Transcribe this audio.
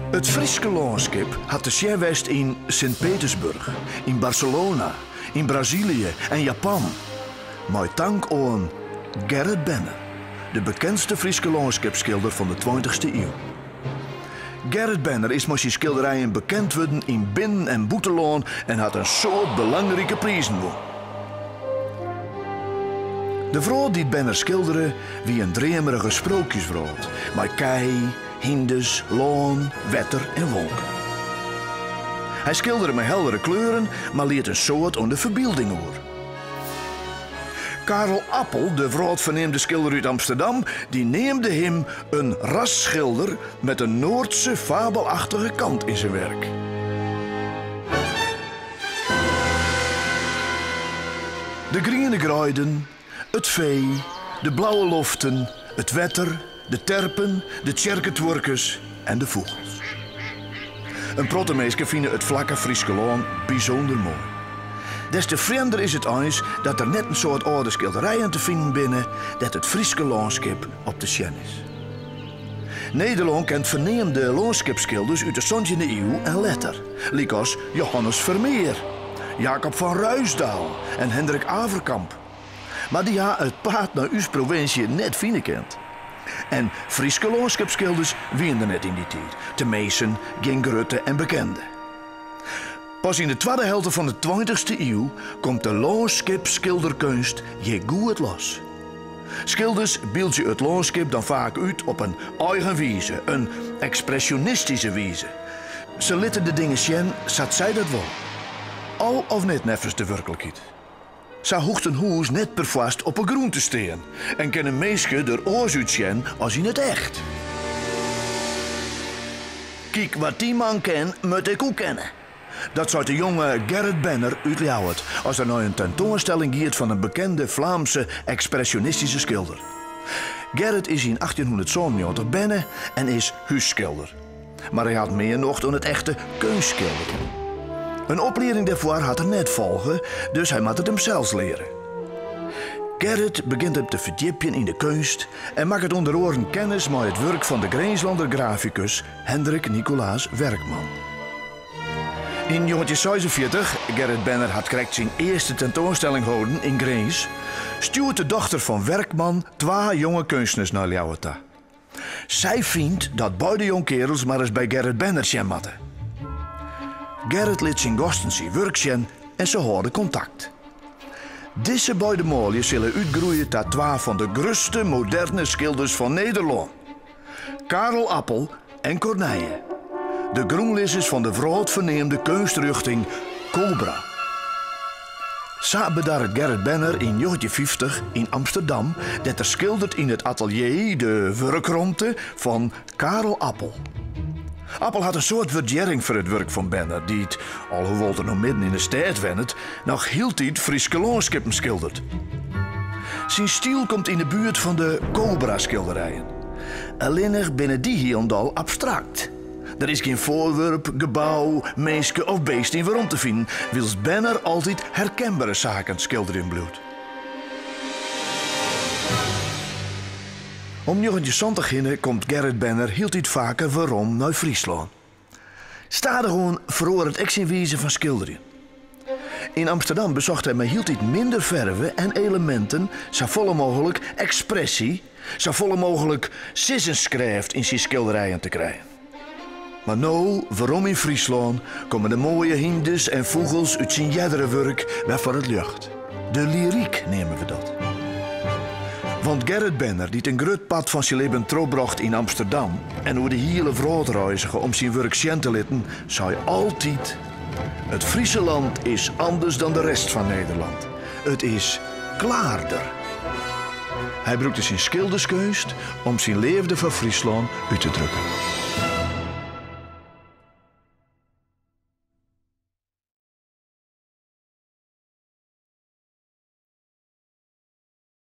It Fryske lânskip hat te sjen west yn Sint-Petersburg, yn Barcelona, yn Brazilië en Japan. Mei tank oan Gerrit Benner, de bekendste Fryske lânskipsskilder fan de tweintichste iuw. Gerrit Benner is mei syn skilderijen bekend wurden yn binnen en bûtenlân en hat in soad belangrike prizen wûn. De wrâld dy't Benner skildere wie in dreamerige sprookjeswrâld mei kij, hynders, lân, wetter en wolken. Hy skildere mei heldere kleuren, mar liet in soad oan de ferbylding oer. Karel Appel, de wrâldferneamde skilder út Amsterdam, dy neamde him in rasschilder met een Noordse fabelachtige kant in zijn werk. De griene greiden, it fee, de blauwe loften, it wetter, de terpen, de tsjerketuorkes en de fûgels. In protte minsken fine it flakke Fryske lân bysûnder moai. Des te frjemder is it eins dat der net in soad âlde skilderijen te finen binne dêr't it Fryske lânskip op te sjen is. Nederlân kent ferneamde lânskipsskilders út de santjinde iuw en letter, lykas Johannes Vermeer, Jacob van Ruisdael en Hendrik Avercamp. Mar dy ha it paad nei ús provinsje net fine kind. En Fryske lânskipsskilders wiene der net yn dy tiid, teminsten gjin grutte en bekende. Pas yn de twadde helte fan de tweintichste iuw komt de lânskipsskilderkeunst hjir goed los. Skilders byldzje it lânskip dan faak út op in eigen wize, in ekspresjonistyske wize. Se litte de dingen sjen sa't sy dat wolle, al of net neffens de wurklikheid. Sa hoecht in hûs net perfoarst op 'e grûn te stean en kin in minske der oars útsjen as yn it echt. Kyk, wat dy man kin, moat ik oek kinne. Dat seit de jonge Gerrit Benner út Ljouwert as er nei in tentoanstelling giet fan in bekende Flaamse ekspresjonistyske skilder. Gerrit is yn achttjinhûndertsânennjoggentich berne en is hússkilder. Mar hy hat mear nocht oan it echte keunstskilderjen. In oplieding dêrfoar hat er net folge, dus hy moat it himsels leare. Gerrit begjint him te ferdjipjen yn de keunst en makket ûnder oaren kennis mei it wurk fan de Grinslander grafikus Hendrik Nicolaas Werkman. Yn njoggentjinseisenfjirtich, Gerrit Benner hat krekt syn earste tentoanstelling holden yn Grins, stjoert de dochter fan Werkman twa jonge keunstners nei Ljouwert ta. Sy fynt dat beide jongkearels mar ris by Gerrit Benner sjen moatte. Gerrit lit syn gasten syn wurk sjen en se hâlde kontakt. Dizze beide manlju sille útgroeie ta twa fan de grutste moderne skilders fan Nederlân, Karel Appel en Cor Nije, de grûnlizzers fan de wrâldferneamde keunstrjochting Cobra. Sa bedarret Gerrit Benner yn njoggentjinfyftich yn Amsterdam, dêr't er skildert yn it atelier, de wurkromte, fan Karel Appel. Appel hat in soad wurdearring foar it wurk fan Benner, dy't, alhoewol't er no midden yn 'e stêd wennet, noch hieltyd Fryske lânskippen skildert. Syn styl komt yn 'e buert fan de Cobra-skilderijen. Allinnich binne dy hielendal abstrakt. Der is gjin foarwurp, gebou, minske of beest yn werom te finen, wylst Benner altyd herkenbere saken skilderjen bliuwt. Om njoggentjinsantich hinne komt Gerrit Benner hieltyd faker werom nei Fryslân. Stadichoan feroaret ek syn wize fan skilderjen. Yn Amsterdam besocht hy mei hieltyd minder ferve en eleminten safolle mooglik ekspresje, safolle mooglik sizzenskrêft yn syn skilderijen te krijen. Mar no, werom yn Fryslân, komme de moaie hynders en fûgels út syn eardere wurk wer foar it ljocht. De lyryk neame we dat. Want Gerrit Benner, dy't in grut part fan syn libben trochbrocht yn Amsterdam en oer de hiele wrâld reizige om syn wurk sjen te litten, sei altyd, Het Friese land is anders dan de rest van Nederland. It is klaarder. Hy brûkte syn skilderskeunst om syn leafde foar Fryslân út te drukken.